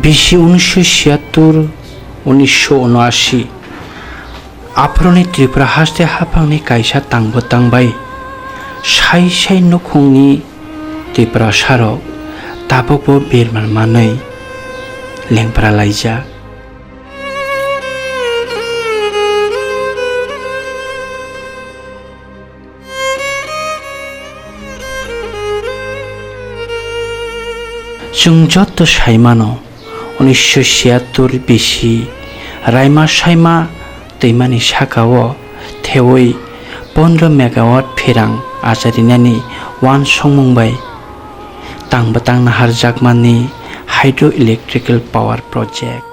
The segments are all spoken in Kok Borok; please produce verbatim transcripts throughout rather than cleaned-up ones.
Bisi unisho siyattor, unisho unoashi. Aphuruni Tripura haste haphangni kaisa tang bwtang bai sai sai nukhungni Tiprasarok tabukbo birman manwi lengpra laijak. Chwng joto sai mano, unisho siyattor bisi raima saima twimani saka-o thewi pondro megawatt phirang acharinani uansukmung bai tang bwtang naharjakmani hydroelectrical power project.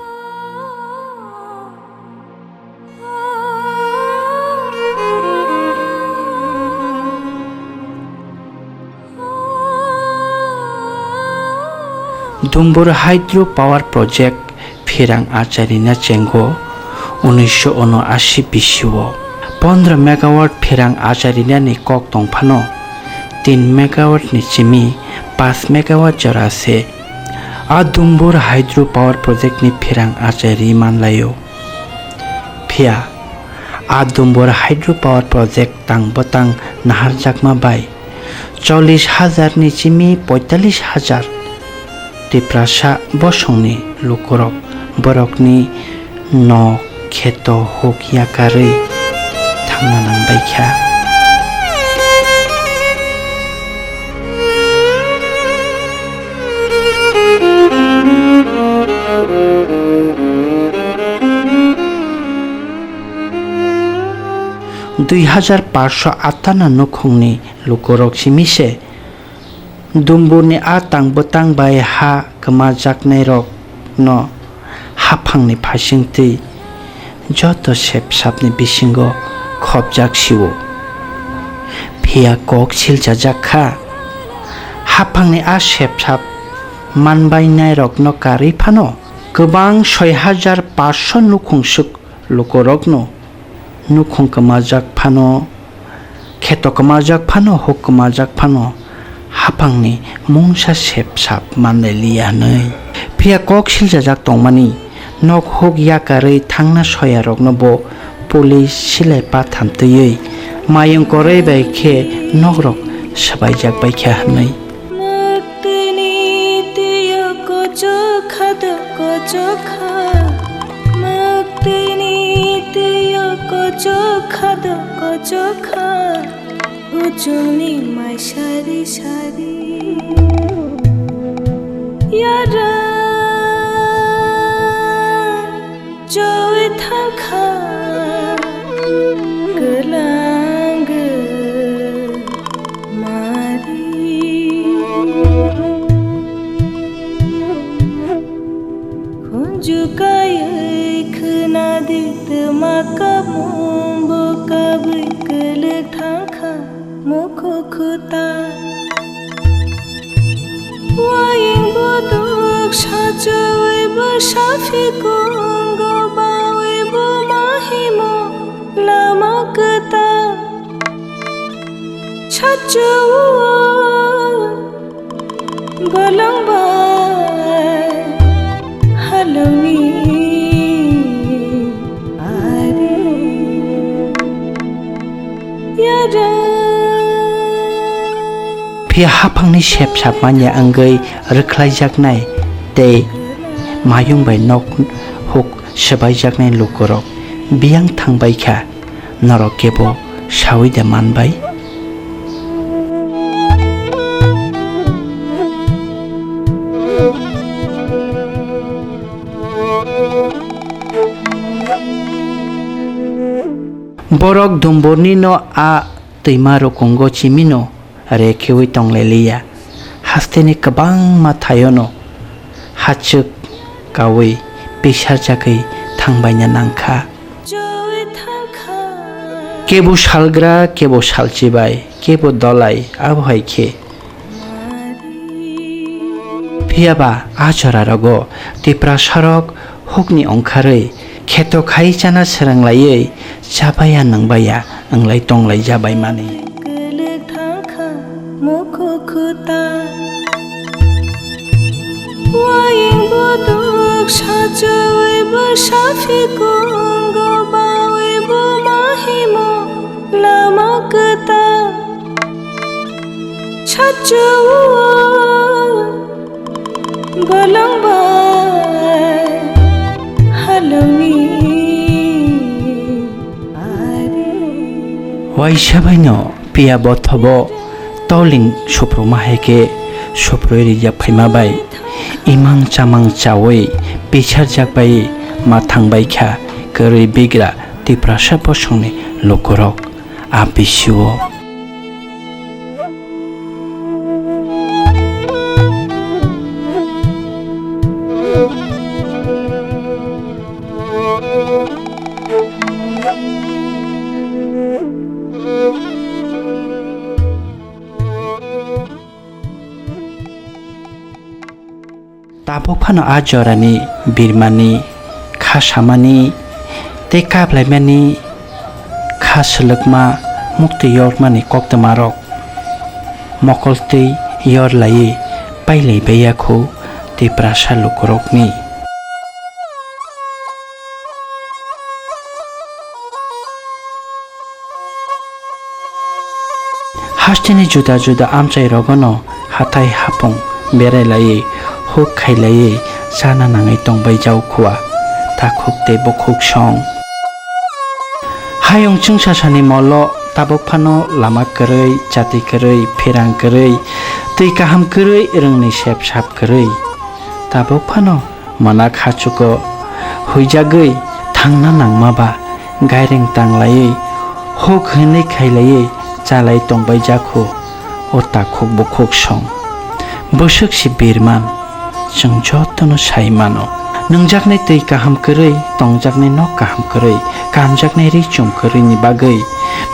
Dumbur Hydro Power Project phirang acharina chengo unisho unoashi bisio. Pondro megawatt phirang acharinani kok tongphano, tin megawatt ni simi paanch megawatt jora se. A Dumbur Hydro Power Project ni phirang achari manlaio. Phiya, a Dumbur Hydro Power Project tang bwtang naharjakma bai chollish hajar ni simi poitallish hajar Tiprasa bosongni lukurok borokni nok kheto huk yakarwi thangna nangbaikha. Dui hajar paanch sho atta na nukhungni lukurok simi se Dumburni a tang bwtang bai ha kwmajaknairokno haphangni phaisingtwi joto sepsapni bisingo khopjak sio. Phiya kok siljajak kha. Haphangni a sepsap manbainairokno karwi phano kwbang soi hajar paanch sho nukhungswk lukurokno nukhung kwmajak phano, kheto kwmajak phano, huk kwmajak phano, haphangni mungsa sepsap manlai liya hwnwi. Phiya kok siljajak tongmani nok huk yakarwi thangna soyarokno bo police silai patham twiwi mayung kwrwi bai khe nokrok swbaijak baikha hwnwi. Mwktwini twiyo kochokha do kochokha, mwktwini twiyo kochokha do kochokha, kuchukni mai sari sari. Yara Choi thangkha kwlangwi mari. Khunju kaiwi khwnadi twma kabung bo kabwi kwlwk thangkha. Mukhu khuta. Waying buduk sachawi bwsa phikungo bawi buma himo lama kwtal. Sachawo bolong bai halongni ari. Yara. Phiya haphangni sepsap manya wngwi rwkhlaijaknai tei mayung bai nok huk swbaijaknai lukurok biyang thangbaikha, norok kebo sawi de manbai? Borok Dumburni no a twima rukungo chimino rekhewi tonglai liya. Hasteni kwbangma thaiono hachwk kawi pisarjagwi thangbaina nangkha. Kebo salgra, kebo salchibai, kebo dolai, abo hai khe. Phiya ba a jora rogo Tiprasarok hukni ongkharwi kheto khai chana swranglaiwi chabaya nwngbaya wnglai tonglai jabaimani. Kwlwk thangkha mukhu khuta. Waying Duk sachawi bo saphikung, gobawi bo mahimo lama kwtal. Sachawi bolong bai halongni ari. Waisa baino piya bothobo toling supruma hai khe suprui rijak phaima bai imang chamang chaui pisarjak bai ma thangbai kha kwrwi bigra Tiprasa bosongni lukurok a bisio. Tabuk phano a jorani birmani, kha samani tei kaplaimani, kha swlwkma, muktwi yorkmani koktwmarok mokoltwi yor laiwi pailai baiya kho Tiprasa lukurokni. Hasteni juda juda amchai rogono hathai hapung berai laiwi, huk khai laiwi chana nangwi tongbai jau khua takhuk tei bukhuk song. Hayung chwngsasani molo tabuk phano lama kwrwi, chati kwrwi, phirang kwrwi, twi kaham kwrwi, rwngni sep sap kwrwi. Tabuk phano mwnakha chuko huijagwi thangna nangma ba gaireng tanglaiwi huk hwnwi khailaiwi chalai tongbai jakhu o takhuk bukhuk song. Bwswk si birman, chwng jotono sai mano. Nwngjaknai twi kaham kwrwi, tongjaknai nok kaham kwrwi, kamjaknai ri chum kwrwini bagwi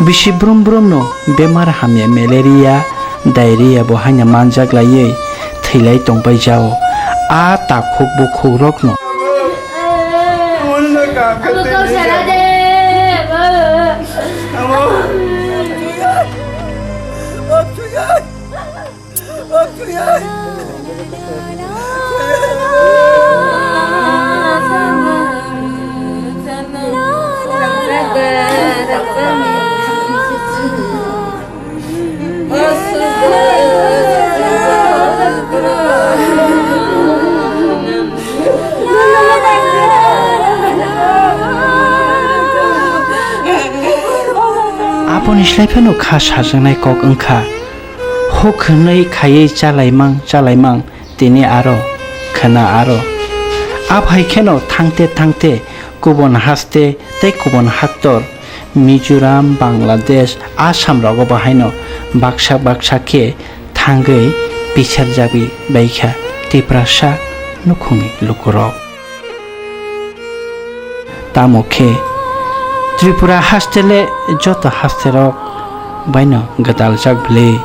bisi brum brumno bemar hamya malaria, diarrhea bo haino manjak laiwi thwilai tongbai jao. A takhuk bukhuk rokno. Aboni slai phano kha sajaknai kok wngkha, huk hwnwi khaiwi chalaimang chalaimang tini aro khwna aro. Aphai kheno thangte thangte kubun haste tei kubun haktor Mizoram, Bangladesh, Assam rogo bo haino baksa baksa khe thangwi pisarjagwi baikha Tiprasa nukhungni lukurok. Tamo khe Tripura haste le joto haste rok baino gwdaljak bwle.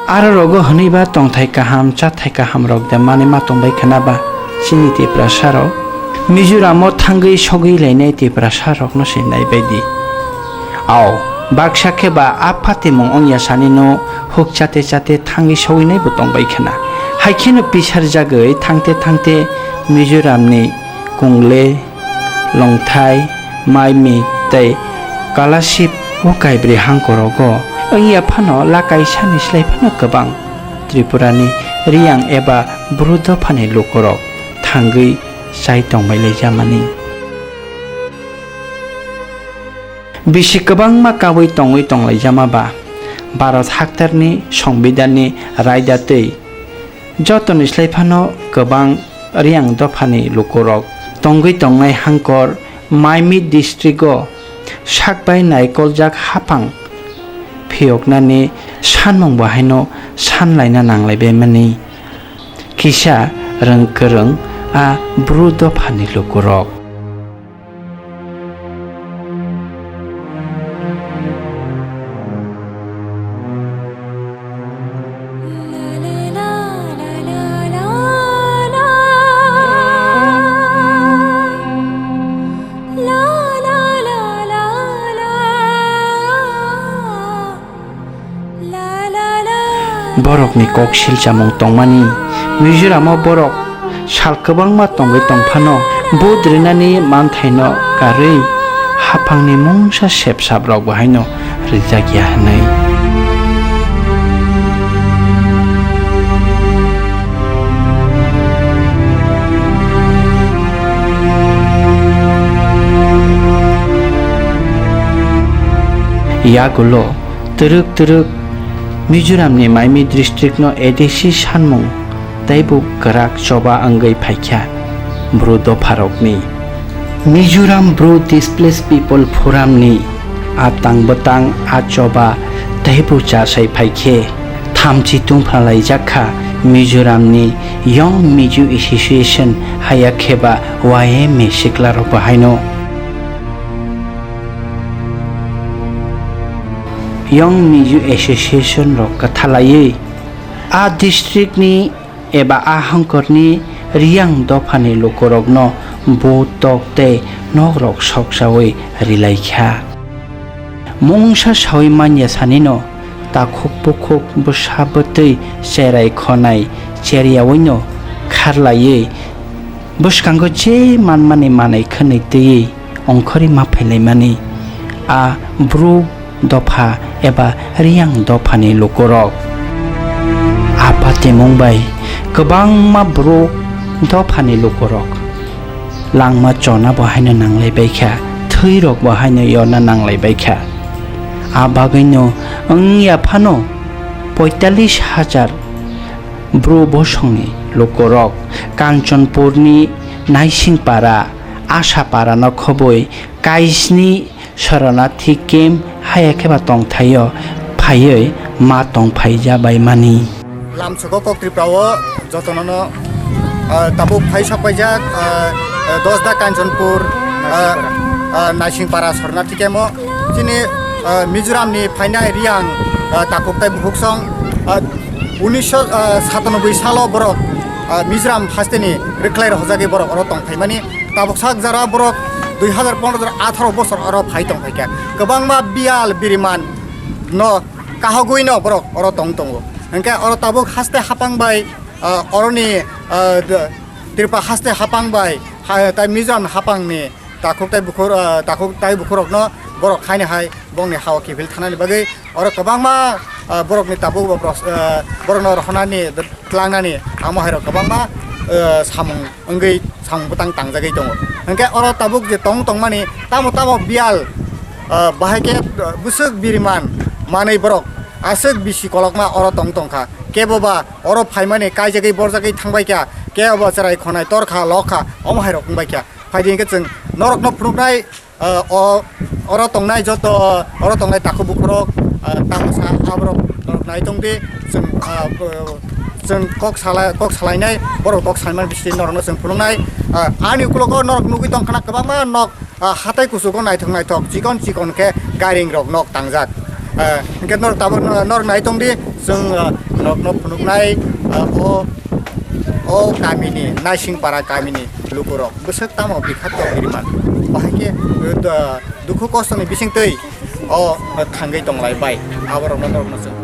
Aro rogo hwnwi ba tongthai kaham, chathai kaham rok de manwi ma tongbai khwna ba chini Tiprasa rok? Mizoram o thangwi sogwi lainai Tiprasa rok no se naibai di. Ao, baksa khe ba a patimung wngya sani no huk chate chate thangwi sogwi nai bo tongbai khwna. Hai kheno pisarjagwi thangte thangte Mizoram ni Kungle, Longthai, Maimit tei Kalaship o kaibrwi hangkorogo wngya phano lakaisani slai phano kwbang Tripurani Riyang eba Bru dophani lukurok thangwi chai tongmai laijamani. Bisi kwbangma kaui tongwi tonglaijama ba Bharat haktarni Songbidanni raida twi jotoni slai phano kwbang Riyang dophani lukurok tongwi tongnai hangkor Maimit district-o sak bai naikoljak haphang phiyoknani sanmung bo haino sanlaina nanglaibaimani kisa rwng kwrwng a Bru dophani lukurok. Borokni kok silchamung tongmani. Mizoramo borok sal kwbangma tongwi tongphano vote rinani manthaino karwi haphangni mungsa sepsaprok bo haino rijak ya hwnwi. Yagulo twrwk twrwk Mizoramni Maimai districtno A D C sanmung teibo kwrak choba wngwi phaikha Bru dopharokni. Mizoram Bru Displaced People Forumni a tang bwtang a choba teibo chasai phaikhe thamchi tungphalaijak kha Mizoramni Young Mizo Association haiya kheba Y M A siklarokbo haino. Young Mizo Association rok kwthalaiwi a district ni eba a hongkorni Riyang dophani lukurokno bu tok tei nokrok soksawi rilaikha. Mungsa sawi manya sanino takhuk bukhuk bwsa bwtwi cherai khonai cheryawino kharlaiwi bwskango je manmani manwi khwnwi twiwi ongkhorwi ma phailaimani a Bru dopha eba Riyang dophani lukurok. A patimung bai kwbangma Bru dophani lukurok langma chona bo haino nanglaibaikha, thwirok bo haino yorna nanglaibaikha. A bagwino wngya phano poitalis hajar Bru bosongni lukurok Kanchanpurni Naisingpara, Asaparano khobwi kaisni Sharanarthi camp haiya kheba tongthaio phaiwi ma tongphaija baimani. Lamsogo kok Tripura o jotono no, ah, tabuk phai sok paijak, ah, ah, Dosda Kanchanpur, ah, ah, Naisingpara Sharanarthi camp o chini, ah, Mizoram ni phainai Riyang, ah, takhuk tai bukhuk song, ah, unisho satanoboi salo borok, ah, Mizoram hasteni rwkhlai rohorjagwi borok oro tongphaimani. Tabuk sak jora borok dui hazar pondro jora atharo bosor oro phai tongphaikha. Kwbangma biyal biriman no kahogwino borok oro tong tongo. Hwnkhe oro tabuk haste hapang bai, ah, oroni, ah, d-, Tripura haste hapang bai, ha, tai Mizoram hapangni takhuk tai bukhur, ah, takhuk tai bukhurokno borok haino hai bongni hao kiphil thanani bagwi oro kwbangma, ah, borokni tabuk bo bros-, ah, borokno rohornani, tlangnani amo hairok kwbangma, ah, samung wngwi samung bwtang tangjagwi tongo. Hwnkhe oro tabuk je tong tongmani tamo tamo biyal, ah, bahai khe, ah, bwswk biriman manwi borok aswk bisi kolokma oro tong tongkha. Kebo ba oro phaimani kaijagwi borjagwi thangbaikha, kebo ba chwrai khonai torkha lokha omo hairok wngbaikha. Phaidi hwnkhe chwng norokno phunuknai, ah, o, oro tongnai joto, oro tongnai takhuk bukhurok, ah, tamasa aborok norok nai tongdi, chwng, ah, chwng kok salai, kok salainai, borok kok salaimani bising norokno chwng phunuknai. Ah, ani ukulogo norok nugwi tongkhana kwbangma nok, ah, hatai kuchugo naithok naithok, chikon chikon khe gairing rok nok tangjak. Ah, hwnkhe norok tabuk norok nai tongdi, chwng, ah, norokno phunuknai, ah, o, o kamini, Naisingpara kamini lukurok. Bwswk tamo bikhat tong biriman. Bahai khe, uh, dukhu kostoni bisingtwi o thangwi tonglai bai. Aborokno norokno chwng.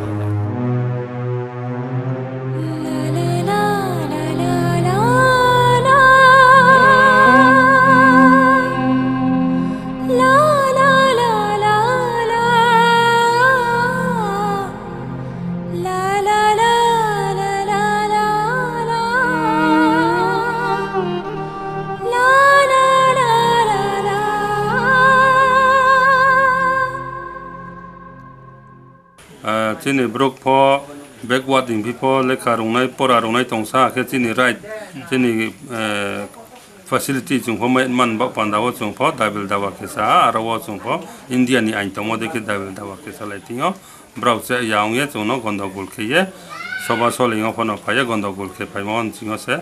Ah, chini borok pho backward hwnphi pho lekha rwnai, pora rwnai tongsa, hakhe chini right, chini, eh, facility chwng pho mai man ba panda o chwng pho dabil dawa khe sa, aro o chwng pho India ni ain tongma de khe dabil dawa khe sa lai tong o. Borok che ya wng ye chwngno gondogol khe ye soba soling o phano phai ye gondogol khe phaima o chwng o se,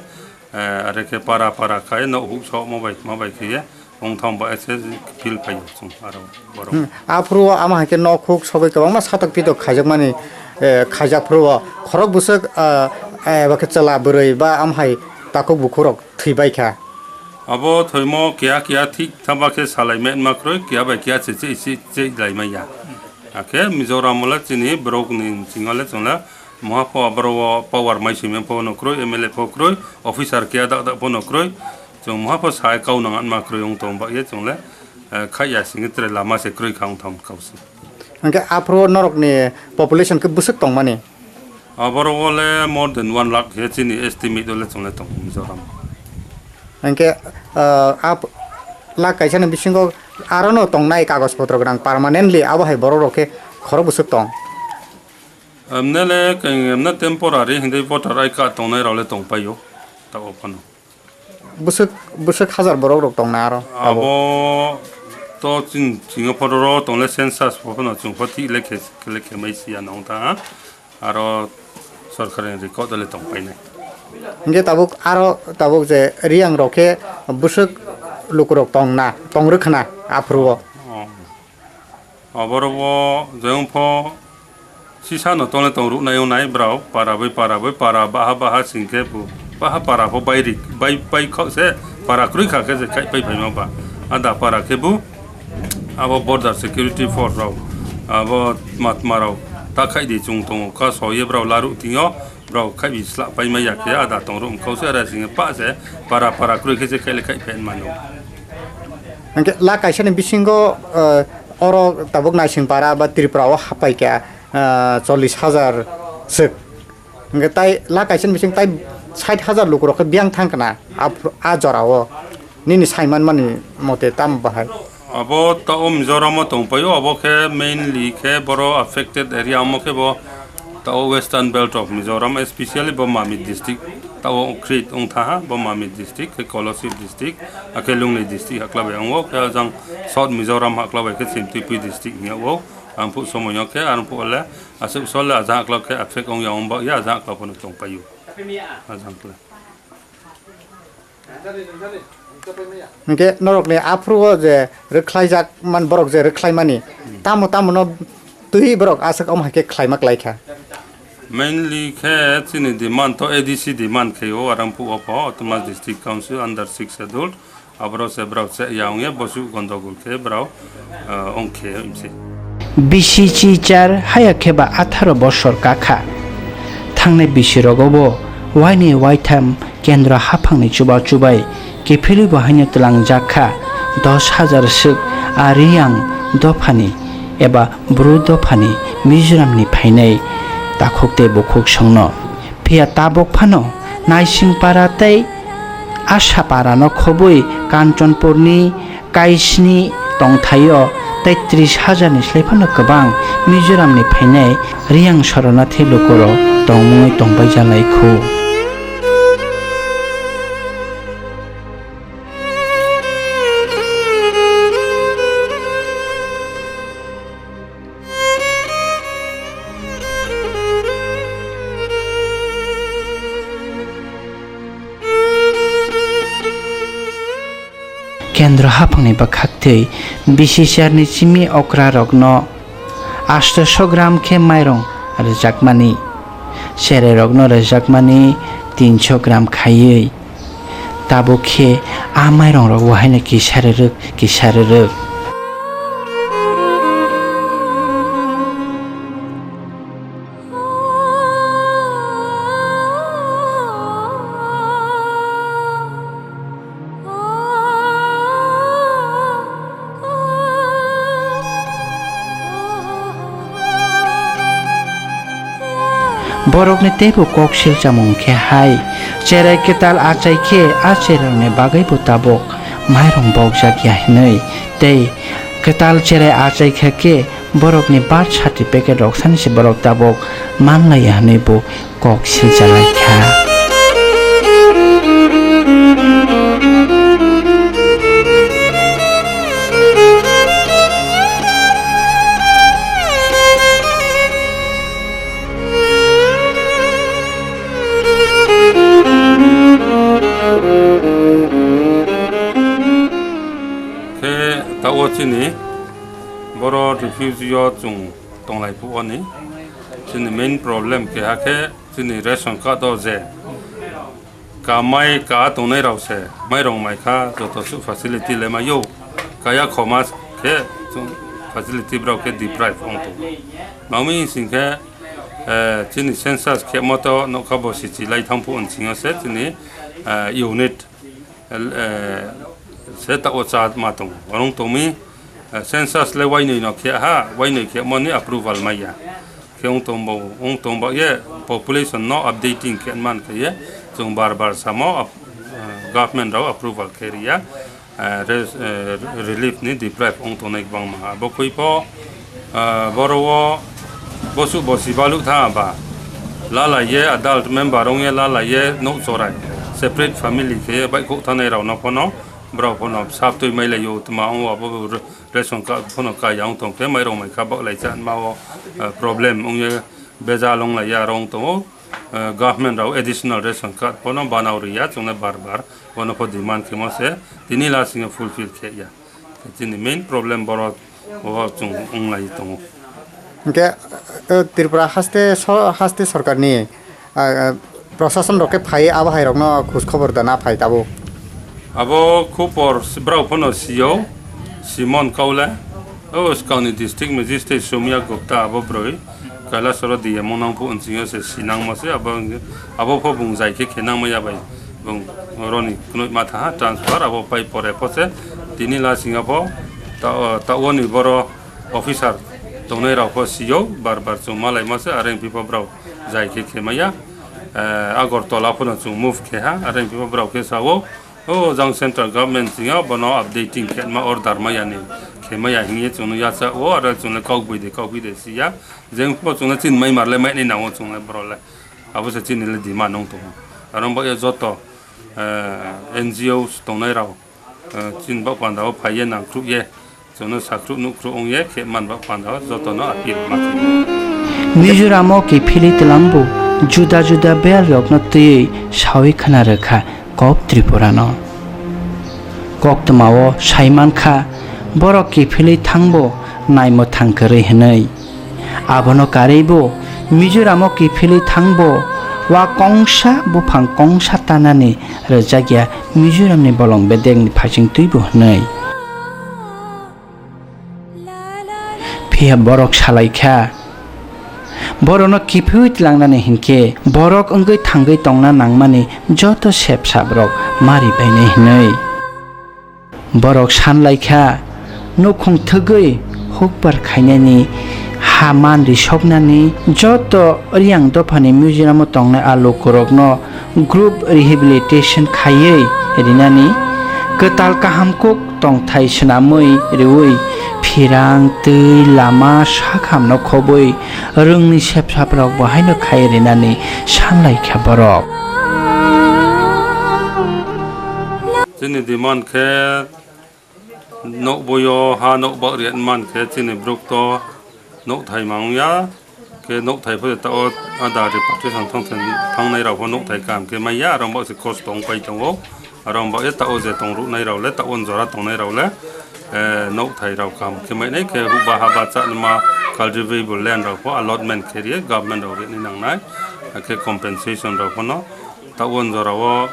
eh, are khe para para khai no huk sok ma bai ma bai khe ye wng thang ba ese feel phai o chwng aro borok. Hmm. Aphuru o ama hai khe nok huk sogwi kwbangma satok pitok khaijak mani, eh, khaijak phuru o khorok bwswk, ah, eh, eba khe chwla bwrwi ba ama hai takhuk bukhuk rok thwi bai kha. Abo thoimo kiya kiya thik thaba khe salai ma ma kroi, kiya bai kiya se che se che lai ma ya. Akhe Mizoram o le chini borok ni bising o le chwng le Moha pho aboro o power mai simi pho no kroi, M L A pho kroi, officer kiya dak dak pho no kroi. Chwng moha pho sai kau nang anma kroi wng tong ba ye chwng le, eh, khai ya sing tre lama se kroi kha wng thang kau se. Hwnkhe aphuru norokni population khe bwswk tongmani? Aboro o le more than one lakh he chini estimate o le chwng le tong Mizoram. Hwnkhe, ah, ap-, lakh kaisa ni bisingo aro no tongnai kagoj potro gwnang permanently abo hai borok rok khe khorok bwswk tong? Amne le keng, amne temporary hindai voter I card tongnai rok le tong paio. Tabo phano. Bwswk, bwswk hajar borok rok tongna aro abo? Abo to chini chingo photo ro tongle census pho phano chwng pho thik le khe, le khe mai siya nong ta, ha? Aro sorkar ni record le tong painai. Hingke tabuk aro tabuk je Riyang rok khe bwswk lukurok tongna, tong rwkhna aphuru o. Oh. Oborok bo jeyong pho sisa no tole tong ruknai wngnai brao para bai para bai para baha baha sing khe bo baha para pho bai rik bai bai khok se para kwrwi kha khe je khai pai phaima ba ada para khe bo abo border security force rok abo matma rok ta khai di chung tongo ka so ye brao laru tingo. Brao khai bi sla pai maya khe ada tong ruk kau se ara sing pa se para para kwrwi khe se khai le khai phen mano. Hingke la kaisa ni bisingo, eh, oro tabuk Naisingpara ba Tripura o hapai kha, eh, chollish hajar swk. Hingke tai la kaisa ni bising tai sait hajar lukurok khe biyang thang kana a, a jora o. Nini saiman mani mote tam bahai? Abo ta o Mizoram o tong paio, abo khe mainly khe boro affected area omo khe bo ta o Western Belt of Mizoram, especially bo Mamit district, ta o create wng tha ha, bo Mamit district khe Kolasib district, akhe Lunglei district hakla bai wngo, khe ajang South Mizoram hakla bai khe Simtipui district hiya o, ang phu somoy o khe, ang phu le aswk sol le ajang hakla khe affect wng ya, wng ba ya ajang hakla phano tong paio, ajang khle. Hingke norokni aphuru o je rwkhlaijak man borok je rwkhlaimani, tamo tamo no twi borok aswk omo hai khe khlaima klai kha. Mainly khe chini demand to A D C demand khe o Arampuk o pho Autonomous District Council under six schedule, aboro se brao che ya wngya bosu gondogol khe brao, ah, wng khe wngse. Bisi chichar haya khe ba atharo bosor kakha. Thangnai bisi rogo bo waini waitham kendro haphangni chuba chubai kiphilwi bo haino twlangjak kha dos hajar swk a Riyang dophani eba Bru dophani Mizoramni phainai takhuk tei bukhuk songno. Phiya tabuk phano Naisingpara tei Asapara no khobwi Kanchanpurni kaisni tongthaio tei tris hajar ni slai phano kwbang Mizoram ni phainai Riyang Soronathi lukurok tongmungwi tongbai jalai khu. Kendro haphangni bwkhaktwi B C C R ni simi okrarokno astoso gram khe mairung rwjakmani, cherairokno rwjakmani tinso gram khaiwi. Tabuk khe a mairongrok bo haino kisa rwrwk, kisa rwrwk. Borokni teibo kok silchamung khe hai, cherai kwtal achai khe a cherairokni bagwibo tabuk mairung bokjak ya hinwi, tei kwtal cherai achai kha khe borokni birth certificate rok sani se borok tabuk man lai ya hinwi bo kok silcha lai kha. Khe ta o chini boro refugee o chwng tonglai phuani chini main problem keha khe chini ration card o je kamai ka tongnai rok se mairong mai kha joto suh facility le maio kaya khoma khe chwng facility borok khe deprive ong tong mami sing khe Eh, chini census khemo to nokha bo sichi lai thangphu onsingo se chini, eh, unit, eh, se ta o cha ma tongo. Orong tongmi, eh, census le wainwi no khe ha, wainwi khemo ni approval maya. Khe ong tong bo, ong tong ba ye population no updating khe man khe ye chwng bar bar samo ap-, eh, government rao approval khe riya. Eh, res-, eh, relief ni deprive ong tongnai kwbangma. Abo khuipo, eh, boro o bosu bosi balu tha ba. Lala ye adult member ong ye lala ye nok chorai. Separate family khe bai kok thanai rao no phono, brao phono sap twi mai lai yo tma ong abo re-, ration card phono ka yang tong khe mai rong mai kha bak lai chan ma o, eh, problem ong ye beja long lai ya rong tongo. Eh, government rao additional ration card phono banao riya chwng le bar bar. Bono pho demand khemo se tini lasingo fulfill khe ya. Chini main problem borok o chwng wng lai tongo. Hwnkhe, eh, Tripura haste so-, haste sorkarni, ah, ah, prosason rok khe phai abo hai rokno khoj khobor da na phai tabuk? Abo khupor brao phano sio, Simon Kaula. O swkangni district magistrate Sumya Gupta abo bwrwi Kailasoro D M o nangphu wngsingo se sinangma se abo, abo pho bung jai khe khenangma ya bai bung roni knoima thaha transfer abo pai pore pho se tini lasing abo ta, ta oni boro officer tongnai rok pho sio bar bar chwng malaima se are wngphi pho brao jai khe khemaya, eh, Agartala phano chwng move khe ha are wngphi pho brao khe sao. O jang central government singa bono updating khe ma order ma yani khe ma ya hingye chwngno yacha o aro chwngle kok bui de kok bui de siya jeng pho chwngle chin mai mar le mai ni nango chwngle boro le abo se chini le demand nong tongo aro bo yo joto, eh, N G Os tongnai rok, eh, chin ba panda o phai ye nang khruk ye Chwngno sakruk nukruk wngya khe manba panda jotono appeal ma khe. Mizoramo kiphilwi twlangbo juda juda bel rokno twiwi sawi khna rwkha kok Tripurano. Koktwmao saimankha borok kiphilwi thangbo naimwthang kwrwi hwnwi. Abono karwibo Mizoramo kiphilwi thangbo wa kongsa buphang kongsa tanani rwjakya Mizoramni bolong bedekni phaiching twibo hwnwi. Phiya borok salai kha, borokno kiphilwi tlangnani hinkhe borok wngwi thangwi tongna nangmani joto sep sabrok mari bainai hwnwi. Borok san lai kha, nukhung thwgwi hukbar khainani ha man risoknani joto Riyang dophani Mizoramo tongnai a lukurokno group rehabilitation khaiwi rinani, kwtal kaham kuk tongthai swnamwi rwui phirang, twi, lama, sakhamno khobwi rwngni sepsaprok bo haino khai rinani sanlai kha borok. Chini demand khe nokboyo ha nokbak riyan man khe chini bruk to nokthai mangya. Khe nokthai pho ta o ada repatriation thang thang thangnai rok pho nokthai kaham khe manya, aro bo se kosto wng pai tongo. Aro bo e ta o je tong ruknai rok le, ta o jora tongnai rok le, eh, nokthai rok kaham khe mainai khe hukba ha bacha nima cultivable land rok pho allotment khe riye government rok rinai nangnai, khe compensation rok pho no ta o jora o,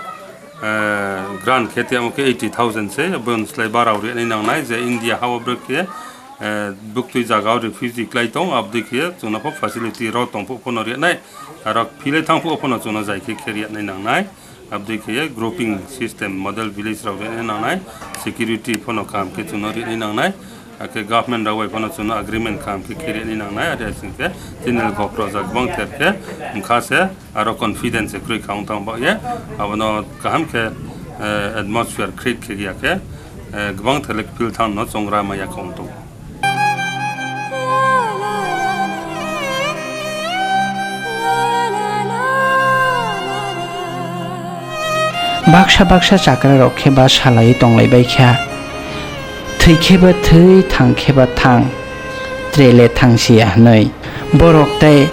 eh, grant khe tiyamo khe eighty thousand se, bon slai barao rinai nangnai je India ha o bwrwk khe eh, buktwi jaga o refugee klai tong, abdui khe chwngno pho facility rw tong phuh phono riya nai, aro philai thang phuh phono chwngno jai khe khe riya nai nang nai, abdui khe grouping system model village rok riya nai nang nai, security phono kaham khe chwngno riya nai nang nai, akhe government rok bai phono chwngno agreement kaham khe khe riya nai nang nai, aro asing khe chini le gok rwjak bang ther khe wngkha se, aro confidence kwrwi kha wng tong ba ye, abono kaham khe, eh, atmosphere create khe ya khe, eh, gwbang thele field thang no chongra maya kong tong. Baksa baksa chakra rok khe ba salai tonglai bai kha, thwi khe ba thwi, thang khe ba thang, tre le thang si ya hwnwi. Borok tei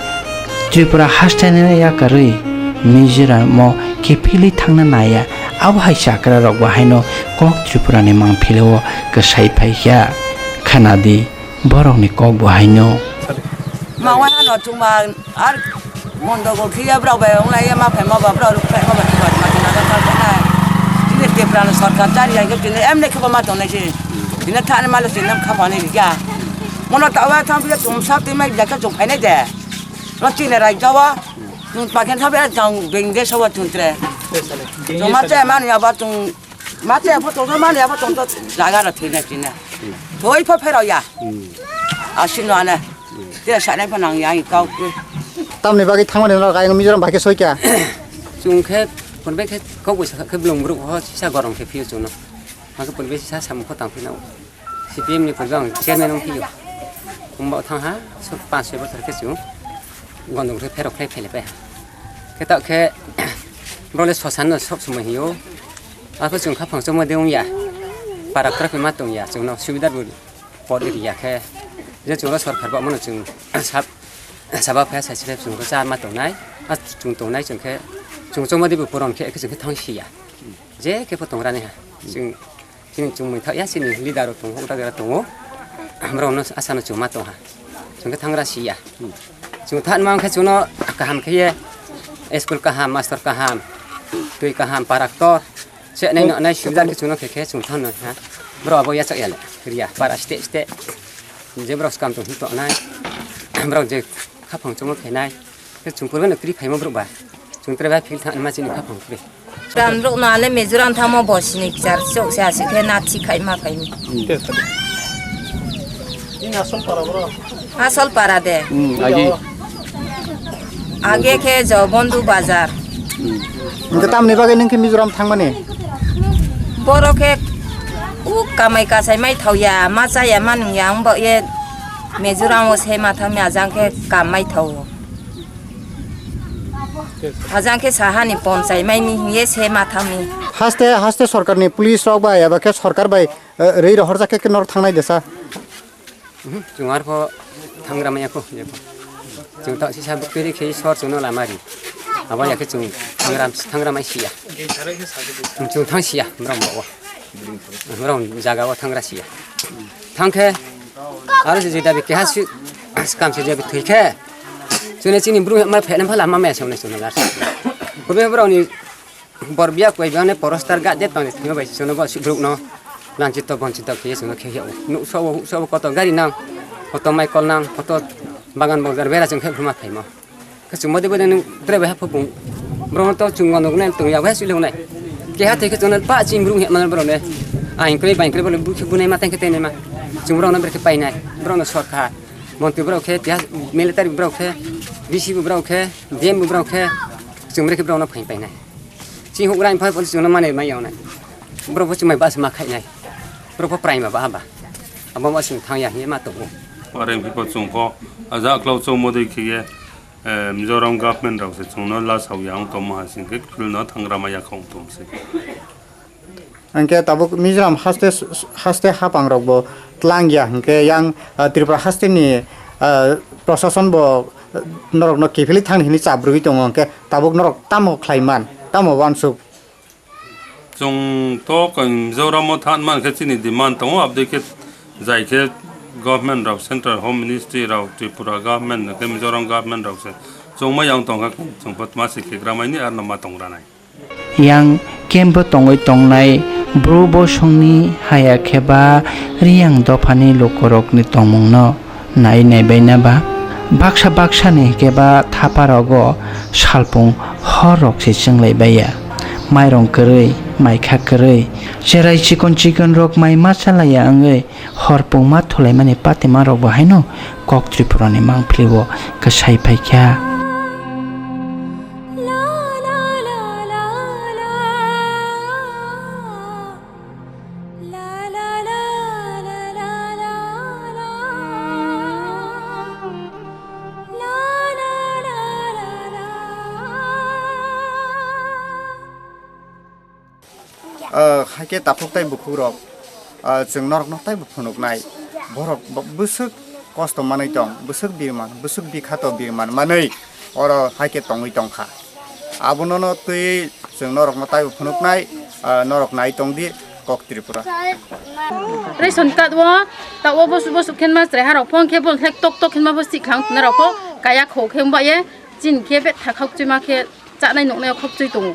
Tripura haste ni yakarwi Mizoram o kiphilwi thangna naiya, abo hai chakra rok bo haino kok Tripura ni mangphili o kwsai phai kha khana di. Borokni kok bo haino. Ma wai ano chuma ar mondo go khiya brao bai ong lai ma phai ma ba brao phai ma ba ma ma na ka ka na. Ini te brao sarkar chari ai ke tini em ne ke ba ma to nai si. Ini thani ma le tini em kha ba ni ya. Mono ta wa thang pila chum sa te mai ja ka chum phai nai de. Roti le rai jawa. Tun paken thabe jang beng de sawa tun tre. Tun ma che mani aba tun ma che pho tun mani aba tun to jaga ra thina thina. Thoi pho phero ya. Asino ane. Te sa nai pho nang ya kau ke. Tamni bagwi thangmani no gai Mizoram bai ke soi kya. Chung khe pon bai khe kok bai sa khe blong bruk ho sa gorong khe phiyo chung no. Ma khe pon bai sa sam kho tang phina. C P M ni pon jang chairman ong phiyo. Kumba thang ha so panch soi bochor khe chung. Gondong khe pherok khlai phele pai ha. Khe ta khe bro le sosan no sob somoi hiyo. Ako chung kha phang chomo de ong ya. Para kra ma tong ya chung no subidar bo. Por area khe je chwngno sorkar bo mano chwng sab saba phe sai se chwng cha ma tongnai a chwng tongnai chwng khe chwng chongma dibo puron khe khe chwng khe thang siya je khe pho tongrani ha chwng chini chwng mui thak ya chini leader rok tongo uta jora tongo amra ono asa no chwng ma tong ha chwng khe thangra siya chwng than ma khe chwngno kaham khe ye school kaham master kaham twi kaham para ktor. Che nai no nai subida ke chuno khe khe chung thang no ha. Bro abo ya chak ya le. Kriya para ste ste. Je bro skam to hito nai. Bro je khaphang chomo khe nai. Ke chung purbe no kri phaimo bro ba. Chung tre ba phil thang ma chini khaphang kri. Ram rok no ale Mizoram thamo bo sini char chok se asi khe na thi khai ma khai. Ini asal para bro. Asol para de. Hmm, agi. Age khe Jobondu bazar. Hwnkhe tamni bagwi nwng khe Mizoram thangmani? Borok khe kuk kamai kasai mai thauya, ma chaya ma nungya, wng bo ye Mizoram o se ma thangmi ajang khe kam mai thao. Ajang khe sahani pon chai mai mi hingye se ma thangmi. Haste, haste sorkarni police rok bai eba khe sorkar bai, eh, rwi rohorjak khe, khe norok thangnai desa. Mhm, chwng arpho thangra maya kho, jepho. Chwng ta sisa bwtwi khe sor chwngno lama ri. Abo ya khe chwng thangra, thangra mai siya. Chwng thang siya, brom bo. Brom jaga o thangra siya. Thang khe, aro se jida bi keha si, kam se je bi thwi khe. Chwngno chini brum ma phena phala ma maya songni chwngno lar. Kobe brom ni Bor biya koi bangni porostar ga de tongni thwima bai chwngno bo subruk no lanchito bonchito khe chwngno khe yao. Nukso o hukso o koto gari nang, koto maikol nang, koto bagan bongjar bera chwng khe phuma phaimo. Khe chwng bode bode nwng tre bai hapho bung. Bro to chwng no nuknai tong yao hai suilung nai. Keha thai khe chwngno pa ching brung he manal bro ne. Aing kroi baing kroi bole bukhe bunai ma tang khe tenai ma. Chwng bro no brekhe painai. Bro no sorkar. Montri bro khe, military bro khe, D C bro khe, D M bro khe, chwng brekhe bro no phain painai. Chini hugra ni phai phone chwngno mane mai yawnai. Borok bo chwng mai bus ma khainai. Borok bo prime ba ba. Abo ma chwng thang ya hinwi ma tongo. Wareng bipo chwng pho. Aja klau chwng modwi khiye, eh, Mizoram government rok se chwngno la sau ya wng tongma ha sing khe khulno thangra ma ya khong tong se. Hwnkhe tabuk Mizoram haste, haste hapang rok bo tlang ya hwnkhe yang, ah, Tripura haste ni, ah, prosason bo, ah, norok no kiphilwi thangni hinwi chabrwi tongo hwnkhe tabuk norok tamo khlai man, tamo uansuk? Chwng to Mizoram o than man khe chini demand tongo, abdei khe jai khe government rok, central home ministry rok, Tripura government hwnkhe Mizoram government rok se chwngma yang tongkha, chwng pho ma se khegra maini arno ma tong ranai. Yang camp o tongwi tongnai bru bosongni haya khe ba Riyang dophani lukurokni tongmungno nai naibaina ba? Baksa baksani hwnkhe ba thapa rogo salpung hor rok se chwnglai baiya. Mairong kwrwi, maikha kwrwi, cherai chikon chikon rok mai ma chalaiya wngwi hor pungma thulaimani patima rok bo haino kok Tripura ni mangpili o kwsai phaikha. Ah, haikhe takhuk tei bukhukrok, ah, chwng norokno teibo phunuknai. Borok bo-, bwswk kosto manwi tong, bwswk birman, bwswk bikhato birman manwi oro haikhe tongwi tongkha. Abonono twiwi chwng norokno teibo phunuknai, ah, norok nai tongdi kok Tripura. Ration card o, ta o bosuk bosuk khenma chwrai harok phone khe bo hlek tok tok khenma bo siklang narok pho kaya kho khe wngbaye chini khe betha khakchwima khe. Chanai nuknai khokchwi tongo.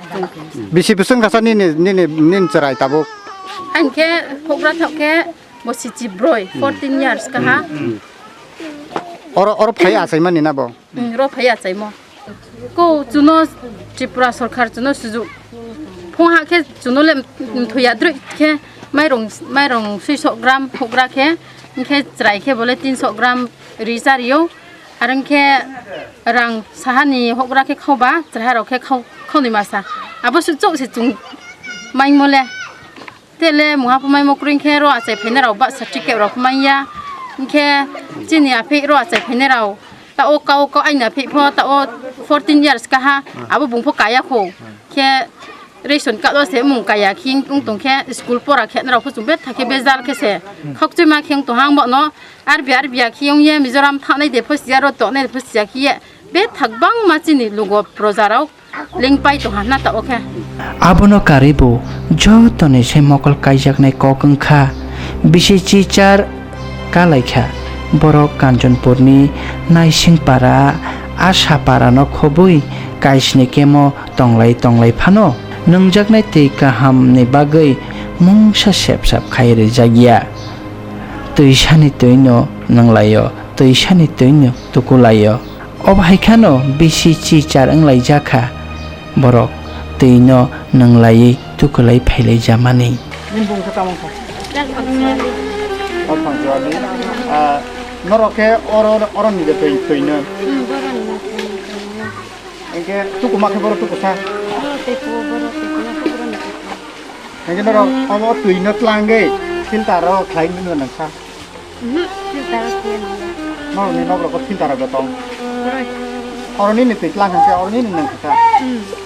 Bisi bwswk kasa nini, nini, nini chwrai tabuk? Ang khe houhgra thok khe bo sichi broi, fourteen years kaha. Oro, oro phai achaimani na bo? Hmm, ro phai achaimo. Ko chuno Tripura sorkar chuno sujuk. Phung ha khe chuno le mthuya drui khe mairong, mairong suiso gram hugra khe, hwnkhe chwrai khe bole tinso gram ri chario. Ar hwnkhe rang sahani hugra khe khauba, chwrai rok khe khau, khauni masa. Abo su chok se chung maimo le. Tele mungha phumai mo kwrwi khe ro achai phaina rok ba certificate rok manya. Hwnkhe chini aphi ro achai phaina rok. Ta o kau kau aina aphi pho ta o fourteen years kaha. Abo bung pho kaya kho. Khe ration card o se mung kaya khi wng tong khe school pora khe na rok pho chung bethak khe bejal khe se. Khokchwi ma khe wng tong hang bo no. Arbi arbi ya khi wng ye Mizoram thangnai de pho siya ro tongnai de pho siya khi ye. Bethak bangma chini lugo proja rok. Lingpai tongha na ta okhe. Abono karwi bo jotoni se mokol kaijaknai kok wngkha. Bisi chichar kalaikha. Borok Kanchanpurni Naisingpara, Asaparano khobwi kaisni kemo tonglai tonglai phano nwngjaknai twi kahamni bagwi mungsa sep sap khai rijak ya. Twisani twino nwnglaio, twisani twino tukulaio. Obo hai khano bisi chichar wnglaijak kha. Borok twino nwnglaiwi tukulai phailaijamani. Nini bung khe tamo kha? Tamo kha. O Phanchuali. Ah, norok khe oro, oro ni de twi, twino. Hmm, borok ni de twi, twino. Hingke tukuma khe borok tukusa? Borok twi kuo, borok twi kuo, borok ni twi kuo. Hingke norok omo twi no tlangwi filter o khlai nini nangkha? Mhm, filter o khlai nangya. Norok ni nok rok o filter rok tong? Borok. Oro nini twi tlang hingke oro nini nangkha? Mhm.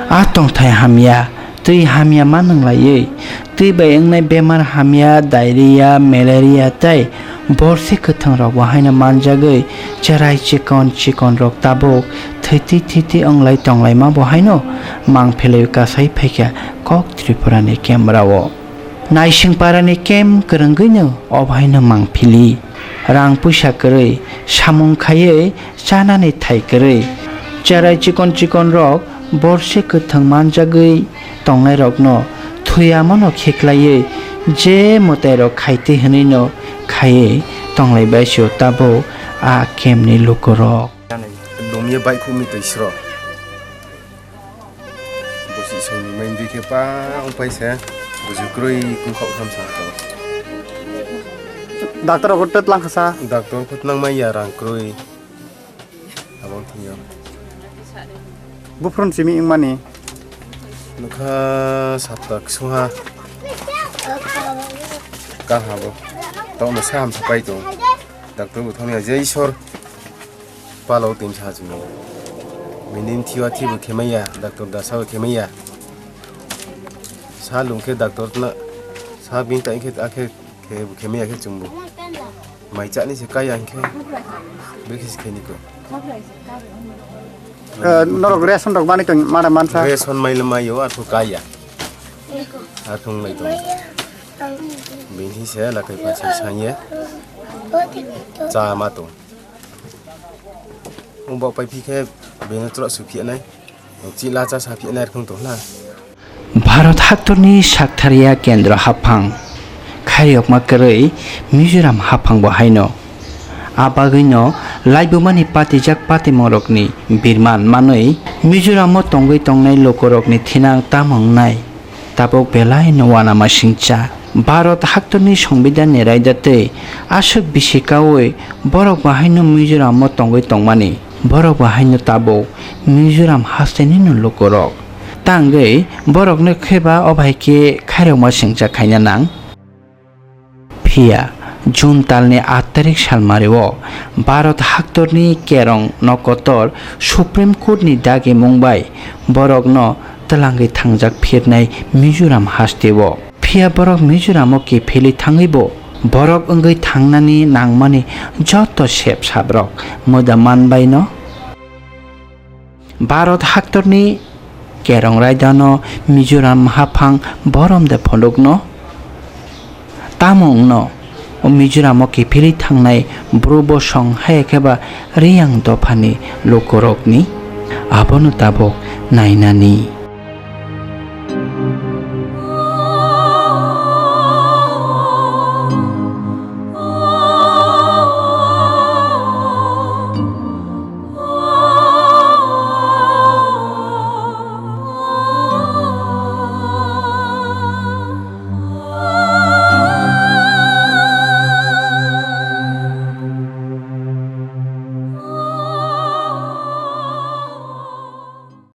A tongthai hamya, twi hamya ma nwnglaiwi, twi bai wngnai bemar hamya, diarrhea, malaria tei borsi kwthwng rok bo haino manjagwi cherai chikon chikon rok tabuk thwitwi thwitwi wnglai tonglaima bo haino mangphelwi kasai phaikha kok Tripura ni camera o. Naisingpara ni camp kwrwngwi no obo haino mangphili. Rang puisa kwrwi, samung khaiwi chanani thai kwrwi. Cherai chikon chikon rok borsi kwthwng manjagwi tongnai rokno thuyamano khiklaiwi je mwtai rok khaitwi hwnwi no khaiwi tonglai bai sio tabuk a camp ni lukurok. Lumya baikhukni twi sro. Bosi songni main dui khe pa ongpai se buju kroi kungkhok tham sa to. Doctor rok tet lang kha sa. Doctor khut nang mai ya rang kroi. Abang thung yo. Buphron simi wngmani. Nokha satta ksungha. Ka habo. Tokno sa ham sapai tong. Doctor bo thangya jai sor. Palo twi sa chwng. Bini thiwa thibo khemaya, doctor da sao khemaya. Sa lung khe doctor na sa bin ta khe akhe khe bo khemaya khe chwngbo. Mai chani se kaya hingkhe. Bikis kheni ko. Eh, norok ration rok mani tong mada mansa. Ration mai le mayo athu kaya. Athu mai tong. Bini se la kai pa se sanye. Cha ma tong. Wng bok pai phi khe bini chwla su phiya nai. Chila cha sa phiya nai rwng tong na. Bharat haktorni Saktharia kendro haphang khairiyokma kwrwi Mizoram haphang bo haino. A bagwino laibumani patijak patimorokni birman manwi Mizoramo tongwi tongnai lukurokni thinang tamo wngnai. Tabuk belai no uanama singcha. Bharat haktorni Songbidanni raida tei aswk bisi kaui borok bahaino Mizoramo tongwi tongmani. Borok bahaino tabuk Mizoram hasteni no lukurok. Tangwi borokno kheba o bahai khe khairokma singcha khaina nang. Phiya June talni aat tarik salmario Bharat haktorni kerong no kotor Supreme Court ni dagimung bai borokno twlangwi thangjak phirnai Mizoram hasteo. Phiya borok Mizoramo kiphilwi thangwibo borok wngwi thangnani nangmani joto sep sabrok mwda manbaino. Bharat haktorni kerong raidano Mizoram haphang borom de phunukno tamo wngno o Mizoramo kiphilwi thangnai bru bosong hai khe ba Riyang dophani lukurokni abono tabuk nainani.